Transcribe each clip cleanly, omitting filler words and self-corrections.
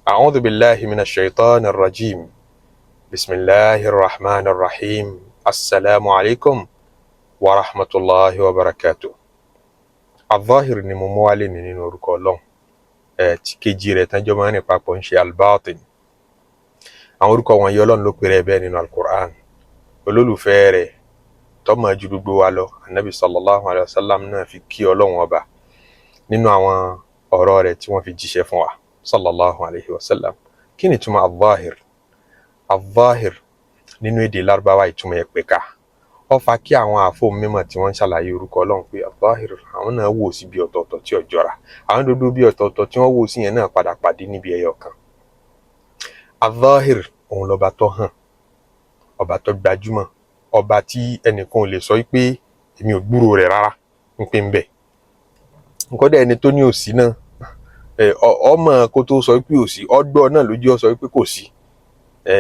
A'udhu billahi minash shaitanir rajim. Bismillahir rahmanir rahim. Assalamu alaikum wa rahmatulahi wa barakatuh. Al-Zahir ni mo mú wálé ní nínú orúkọ Ọlọ́run. Ẹ tí kejì rẹ̀ tán jọ máa ń rìn papọ̀ ń ṣe Al-Batin. Àwọn orúkọ wọ̀nyí, Ọlọ́run ló pè rẹ̀ bẹ́ẹ̀ nínú Al-Qur'an. Olólùfẹ́ rẹ̀ tó mọ̀ ju gbogbo wa lọ, Anabi sallallahu alayhi wa sallam, náà fi kí Ọlọ́run Ọba nínú àwọn ọ̀rọ̀ rẹ̀ tí wọ́n fi jíṣẹ́ fún wa sallallahu alayhi wa sallam. Kí ni ìtumọ̀ Al-Zahir? Al-Zahir nínú èdè Lárúbáwá, ìtumọ̀ ẹ̀ pẹ̀ka. Ó fa kí àwọn àfọ mímọ̀ tí wọ́n ń ṣàlàyé orúkọ Ọlọ́run pé Al-Zahir, àwọn náà wò sí bí ọ̀tọ̀ọ̀tọ̀ tí ò jọra. Àwọn dodo bí ọ̀tọ̀ọ̀tọ̀ tí wọ́n wò sí yẹn náà padà pàdé níbi ẹyọ kan. Al-Zahir, òun lọ́ba tó hàn, ọba tó gbajúmọ̀, ọba tí ẹnìkan ò lè sọ pé èmi ò gbúrò rẹ̀ rárá ń pè ń bẹ̀. Nǹkan dẹ̀ ẹni tó ní òsì náà, ọmọ kó tó sọ pé òsì ọgbọ́ náà lójú ọ sọ pé kò sí.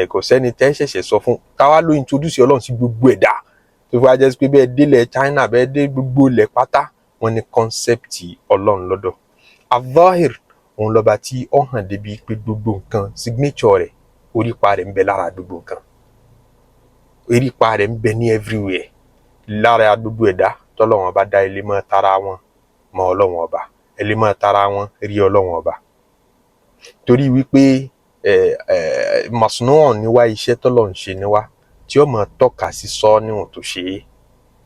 Kò sẹ́ni tẹ́ ṣẹ̀ṣẹ̀ sọ fún táwa ló introduce Ọlọ́run sí gbogbo ẹ̀dá, tó fi wá jẹ́ pé bẹ́ẹ̀ délẹ̀ China, bẹ́ẹ̀ dé gbogbo ilẹ̀ pátá, wọ́n ní concept Ọlọ́run lọ́dọ̀. Al-Zahir, òun lọ́ba tí ó hàn débi pé gbogbo nǹkan, signature rẹ̀, orípa rẹ̀ ń bẹ lára gbogbo nǹkan, orípa rẹ̀ ń bẹ ní everywhere lára gbogbo ẹ̀dá tọ́lọ́run bá dá. Ilé mọ́ tara wọn mọ́ Ọlọ́run Ọba, ilé mọ́ tara wọn rí Ọlọ́run Ọba, torí wípé ẹ ẹ masnu'un ni wá, iṣẹ́ tọ́lọ́run ṣe ni wá tí ó máa tọ́ka sí sọ níwọ̀n tó ṣe é.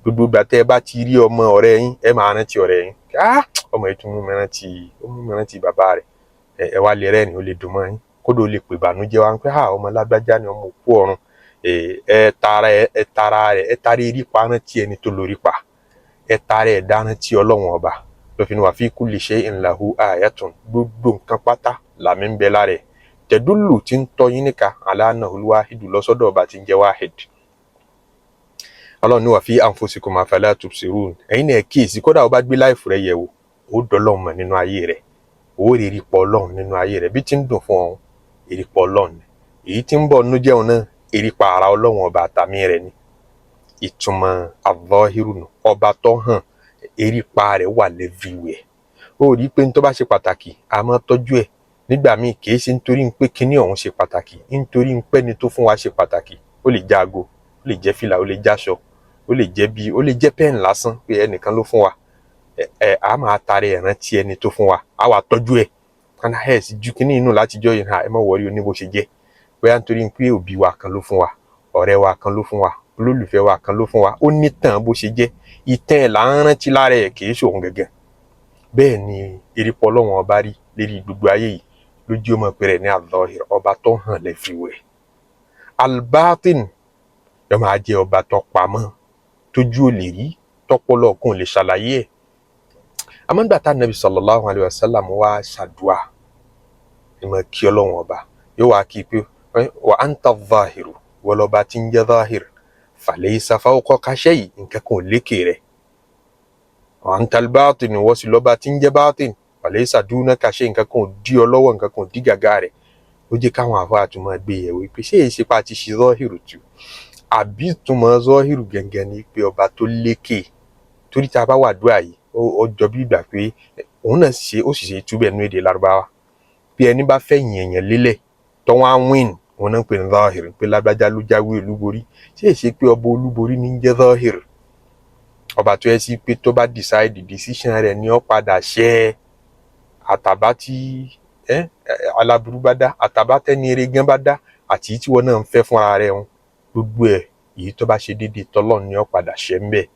Gbogbo ìgbà tẹ́ ẹ bá ti rí ọmọ ọ̀rẹ́ yín, ẹ máa rántí ọ̀rẹ́ yín. "Ah, ọmọ yìí tún mú mi rántí, ó mú mi rántí bàbá rẹ̀." Ẹ wá lè rẹ́rìn, ó lè dùn mọ́ yín, kódò ó lè pè ìbànújẹ́ wá pé, "Ah, ọmọ lágbájá ni, ọmọ òkú ọ̀run." Ẹ tara ẹ tara rẹ, ẹ tara erípa rántí ẹni tó lórí pa, ẹ tara ẹ dá rántí Ọlọ́run Ọba. Lọ́fi ní wa fi kulli shay'in lahu ayatun, gbogbo nǹkan pátá làmì ń bẹ lára ẹ̀, tadullu, tí ń tọ́ yín níka, ala annahul wahidu, lọ́sọ́dọ̀ ọba tí ń jẹ́ wahid. Ọlọ́run ní wa fi anfusikum afala tubsirun. Ẹ̀yin náà kíyèsí. Kódà ó bá gbé life rẹ yẹ̀ wò, ó dọ́lọ́run mọ̀ nínú ayé rẹ̀, ó rí erípa Ọlọ́run nínú ayé rẹ̀. Bí tí ń dùn fún ọ, erípa Ọlọ́run ni. Èyí tí ń bọ̀ nínú jẹun náà, erípa ara Ọlọ́run Ọba àtàmì rẹ̀ ni. Ìtumọ̀ Al-Zahiru nù, ọba tó hàn, erípa rẹ̀ wà everywhere. Ó rí i pé ní tó bá ṣe pàtàkì, a máa tọ́jú ẹ̀ nígbà míì. Kì í ṣe nítorí pé kinní ọ̀hún ṣe pàtàkì, nítorí pé ẹni tó fún wa ṣe pàtàkì. Ó lè jẹ́ aago, ó lè jẹ́ fìlà, ó lè jáṣọ, ó lè jẹ́ bí, ó lè jẹ́ pen lásán, pé ẹnìkan ló fún wa. Ẹ ẹ a máa tarí ẹ̀ rántí ẹni tó fún wa, a wà tọ́jú ẹ̀ kánà ẹ̀ sì ju kinní inú látijọ́ yìí. Ẹ má worry, ó ní bó ṣe jẹ́. Bóyá nítorí pé òbí wa kan ló fún wa, ọ̀rẹ́ wa kan ló fún wa, olólùfẹ́ wa kan ló fún wa, ó ní tàn bó ṣe jẹ́. Ìtàn ẹ̀ là ń rántí lára ẹ̀, kì í ṣòun gẹ́gẹ́. Bẹ́ẹ̀ ni erípọ̀ Ọlọ́run Ọba rí lérí gbogbo ayé yìí lójú ọmọ pé rẹ̀ ní Al-Zahir, ọba tó hàn everywhere. Al-Batin yóò máa jẹ́ ọba tó pamọ́, tójú ò lè rí, tọpọlọ kan ò lè ṣàlàyé ẹ̀. Àmọ́ nígbà tá Nàbì sallallahu alayhi wa sallam wá ṣàdúà, ẹ máa kí Ọlọ́run Ọba, yóò wá kí pé wa anta adh-dhahiru, wọ́n lọ́ba tí ń jẹ́ Zahir, falaysa fawqaka shay, nǹkan kan ò lékè rẹ̀. Wa anta al-batin, wọ́n sì lọ́ba tí ń jẹ́ Batin, falaysa dunaka shay, nǹkan kan ò dí ọ lọ́wọ́, nǹkan kan ò dí gàgá rẹ̀. Ó jẹ́ káwọn àfáà tún máa gbé yẹ̀wò pé ṣé èyí ṣe pa ti ṣe Zahiru tù, àbí ìtumọ̀ Zahiru gẹ́gẹ́ ni pé ọba tó lékè? Torí tá a bá wà dúà yìí, ó jọ bí ìgbà pé òun náà ṣe, ó sì ṣe túbẹ̀ nínú èdè Lárúbáwá, bí ẹni bá fẹ́ yìn èèyàn lélẹ̀ tó wọ́n á win, òun náà ń pè ní Zahir, pé lágbájá ló jáwé olúborí. Ṣé èsì pé ọba olúborí ní jẹ́ Zahir, ọba tó yẹ sí pé tó bá decide, decision rẹ̀ ni ó padà ṣẹ? Àtàbá tí aláburú bá dá, àtàbá tẹ́ni eré gan bá dá, àti tí wọn náà ń fẹ́ fúnra rẹ̀ wọn, gbogbo ẹ̀, èyí tó bá ṣe déédéé tọ́lọ́run ni ó padà ṣẹ ń bẹ̀.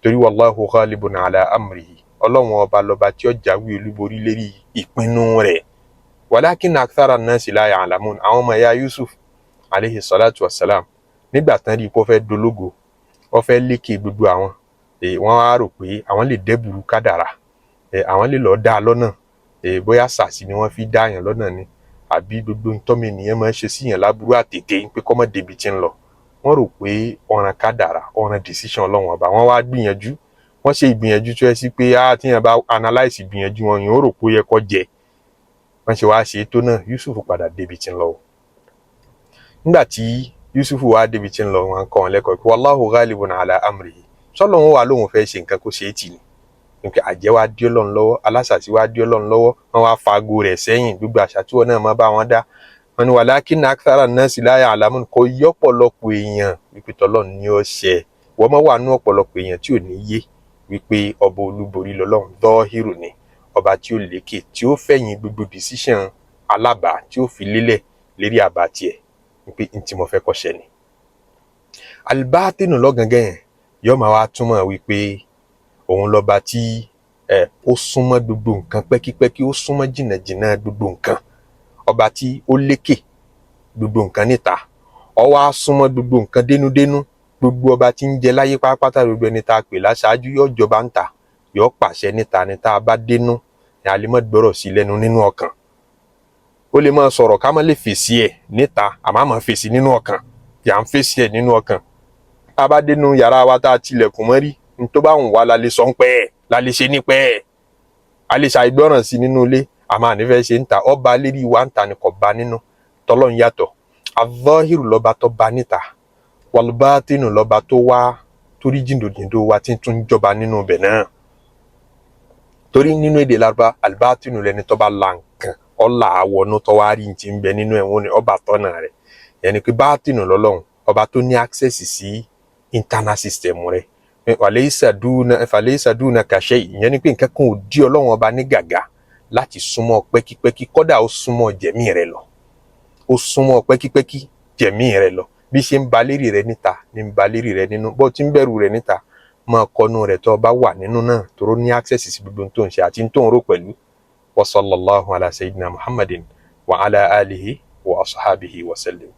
Torí wallahu ghalibun ala amrihi, Ọlọ́run Ọba lọ́ba tí ó jáwé olúborí lérí ìpinnu rẹ̀, walakin akthara nnasi la ya'lamun. Àwọn ọmọ ẹ̀yà Yusuf alayhi salatu wa salam, nígbà tán rí i pé ó fẹ́ dológo, ó fẹ́ lékè gbogbo àwọn, wọ́n á rò pé àwọn lè dẹ́bùrú kádàrà, àwọn lè lọ́ọ́ dá a lọ́nà. Bóyá sàsì ni wọ́n fi dá yàn lọ́nà ni, àbí gbogbo ntọ́mọ ènìyàn máa ń ṣe síyàn láburú àtètè pé kọ́mọ débi tí ń lọ. Wọ́n rò pé ọ̀ràn kádàrà, ọ̀ràn decision Ọlọ́run Ọba. Wọ́n wá gbìyànjú, wọ́n ṣe ìgbìyànjú tó yẹ sí pé á tíyàn bá analyse ìgbìyànjú wọn, yìí ó rò pé ó yẹ kó jẹ. Wọ́n ṣe wá ṣe é tó náà, Yusuf padà débi tí ń lọ. Nígbà tí Yusuf wá débi tí ń lọ, wọn kọ́ wọn lẹ́kọ̀ọ́ pé wallahu ghalibun ala amrihi, sọ́lọ́ wọn wà lóun fẹ́ ṣe nǹkan kó ṣe é tì ní. Nípa àjẹ́ wa dí Ọlọ́run lọ́wọ́, alásàsí wa dí Ọlọ́run lọ́wọ́, wọ́n wá fago rẹ̀ sẹ́yìn. Gbogbo àṣà tí wọn náà máa bá wọn dá, wọn ni walakinna akthara nnasi la ya'lamun, kò yí ọ̀pọ̀lọpọ̀ èèyàn wípé tọ́lọ́run ní ó ṣẹ. Wọ́n máa wà nú ọ̀pọ̀lọpọ̀ èèyàn tí ò ní yé wípé ọba olúborí lọ́lọ́run, dọ́hírù ni, ọba tí ó lékè, tí ó fẹ̀yìn gbogbo decision alábàá, tí ó fi lélẹ̀ lérí àbá tiẹ̀ wípé n tí mo fẹ́ kó ṣẹ ni. Alibátínù lọ́gàngán yẹn yóò máa wá túmọ̀ wípé òun lọ́ba tí ẹ ó súnmọ́ gbogbo nǹkan pẹ́kípẹ́kí, ó súnmọ́ jìnnàjìnnà gbogbo nǹkan, ọba tí ó lékè gbogbo nǹkan níta, ó wá súnmọ́ gbogbo nǹkan dénúdénú. Gbogbo ọba tí ń jẹ láyé pátápátá, gbogbo ẹni tá a pè láṣáájú, yóò jọba ń ta, yóò pàṣẹ níta ni. Tá a bá dénú ni a lè má gbọ́rọ̀ sí lẹ́nu nínú ọkàn. Ó lè máa sọ̀rọ̀ ká má lè fèsì ẹ̀ níta, àmọ́ àmọ́ fèsì nínú ọkàn, yà ń fèsì ẹ̀ nínú ọkàn. Tá a bá dénú yàrá wa, tá a tilẹ̀kùn mọ́rí, ní tó bá wùn wá la lè sọ ń pẹ́ ẹ̀, la lè ṣe ní pẹ́ ẹ̀. A lè ṣàìgbọràn sí nínú ilé, àmọ́ ànífẹ́ ṣe ń ta. Ọba lérí wa ń ta ni, kò bá nínú. Tọ́lọ́run yàtọ̀. Àzọ́hírù lọ́ba tó bá níta, wàlúbátínù lọ́ba tó wá torí jìndòjìndò wa tí ń tún jọba nínú ibẹ̀ náà. Torí nínú èdè Lárúbá, àlùbátínù lẹni tó bá la nǹkan, ọ̀là àwọnú tó wá rí ti ń bẹ nínú ẹ̀, wọ́n ní ọba tọ́nà rẹ̀. Yẹn pé bátínù lọ́lọ́run, ọba tó ní access sí internal system rẹ̀. Falaysa dunaka shay, ìyẹn ni pé nǹkan kan ò dí Ọlọ́run ọba ní gàgà láti súnmọ́ pẹ́kípẹ́kí. Kọ́dà ó súnmọ́ jẹ̀mí rẹ̀ lọ, ó súnmọ́ pẹ́kípẹ́kí jẹ̀mí rẹ̀ lọ. Bí ṣe ń ba lérí rẹ̀ níta ní ń ba lérí rẹ̀ nínú. Bó ti ń bẹ̀rù rẹ̀ níta, máa kọnu rẹ̀ tó bá wà nínú náà, tóró ní access sí gbogbo tó ń ṣe àti tó ń rò pẹ̀lú. Wa sallallahu ala sayyidina Muhammadin wa ala alihi wa ashabihi wa sallim.